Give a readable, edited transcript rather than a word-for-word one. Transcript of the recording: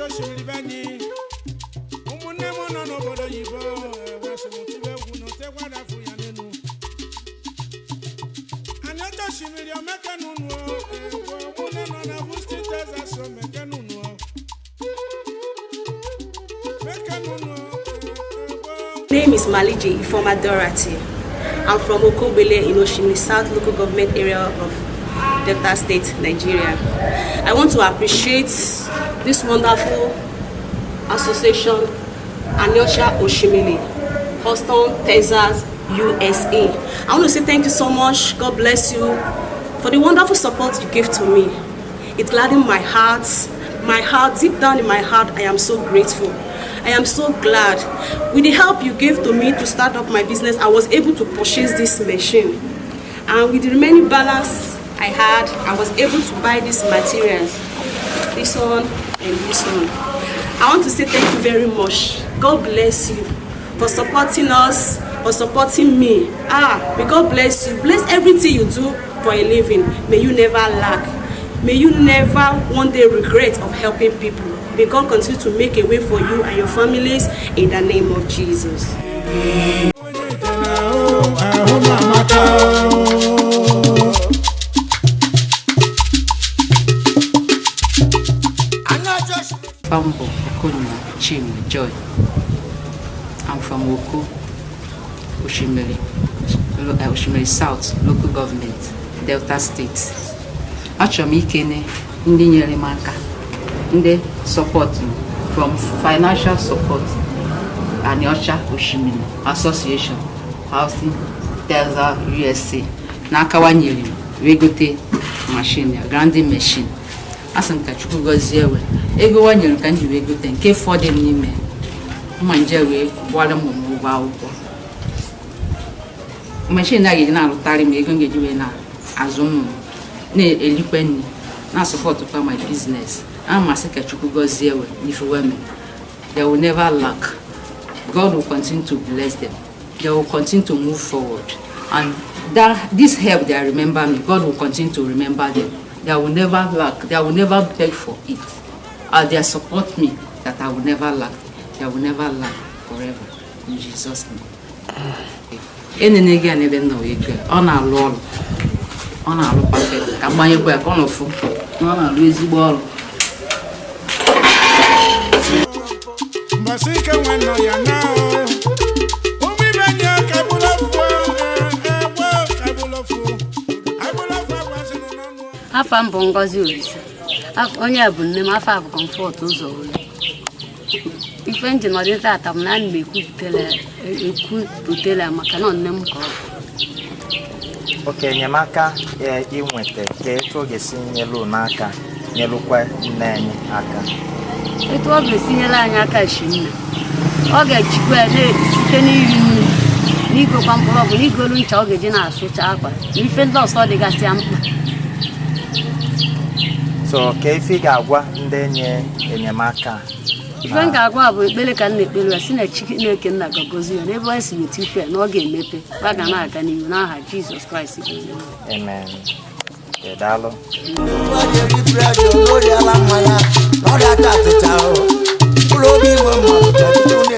Aniocha Osimiri be anyị. Ụmụnne m nọ n'obodo oyibo ewesị m tibe egwu na otegwu adafụ ya n'elu. Aniocha Osimiri omekenunu, egwu ụmụnne nọ na Houston, Texas, omekenunu, mekenunu egwu. Name is Maliji Ifoma Dorothy. I'm from Okogbele in Oshimili South Local Government Area of Delta State, Nigeria. I want to appreciate this wonderful association, Aniocha Oshimili, Houston, Texas, USA. I want to say thank you so much. God bless you for the wonderful support you gave to me. It gladdened my heart. My heart, deep down in my heart, I am so grateful. I am so glad. With the help you gave to me to start up my business, I was able to purchase this machine. And with the remaining balance I had, I was able to buy these materials. This one and this one. I want to say thank you very much. God bless you for supporting us, for supporting me. Ah, may God bless you. Bless everything you do for a living. May you never lack. May you never one day regret of helping people. May God continue to make a way for you and your families in the name of Jesus. Onye ije na ahụ m amaka o. Afa m bụ Okonma Chinwe Joy. I'm from Oko, Oshimili, Oshimili South Local Government, Delta State. Achọrọ m ikene ndị nyere m aka, ndị support m from financial support, Aniocha Oshimili Association, Houston, Texas, USA, n'aka wa nyere m wee gote machine ya, grinding machine. Asị m ka Chukwu gọzie we ego wa nyere m ka m ji wee gote nke fọdụ m n'ime mma nje wee kwụọrọ ụmụ m ụgwọ akwụkwọ. Machine a ga-eji na-alụtarị m ego m ga-eji wee na-azụ ụmụ m, na-elikwe nri, na-asupportkwa my business. A masị ka Chukwu gọzie we n'ife we mee. They will never lack. God will continue to bless them. They will continue to move forward, and that this help they remember me, God will continue to remember them. They will never lack. They will never beg for it. As they support me, that I will never lack, they will never lack forever, in Jesus' name. Enene gị a n'ebe m nọ wee kee, ọ na-alụ ọrụ, ọ na-alụ perfect. Ka mgbanyekwa ya ka ọ nọfụ na ọ na-alụ ezigbo ọrụ. Mbọsị ike nwe nọ ya na o. Ụmụ ibe nye ka ebula ofu egbe, ka ebula ofu, ebula ofu agbaziri n'ọnụ. Afa m bụ Ngozi Olise. Onye a bụ nne m. Afa bụ Comfort Ụzọ Olu. Ife nji nọdụ tata m na ana m ekwupụtela maka na ọ nne m ka ọ bụ. Oke enyemaka inweta ka etu ọ ga-esi nyelu n'aka, nyelukwa nne anyị aka? Etu ọ ga-esi nyere anyị aka shi nne, ọ ga-echikwa ya site n'iri nri, n'igokwa mkpụrụ ọgwụ, n'igolu ncha ọ ga-eji na-asụcha akwa na ife ndị ọzọ dịgasị ya mkpa. So ka ife ị ga-agwa ndị enye enyemaka? Ife m ga-agwa bụ ekpere ka m na-ekpere ya si na Chineke nna ga-agọzi ya n'ebe ọ si weta ife ya na ọ ga-emepe, ọ ga na-aga n'ihu n'aha Jizọs Kraịst bụ onye nwe. Amen. Okay, daalụ. Ọ eri bread, n'oriala mmanya, n'ọrịa ata achịcha o. Mkpụrụ obi igwe mmadụ chọrọ.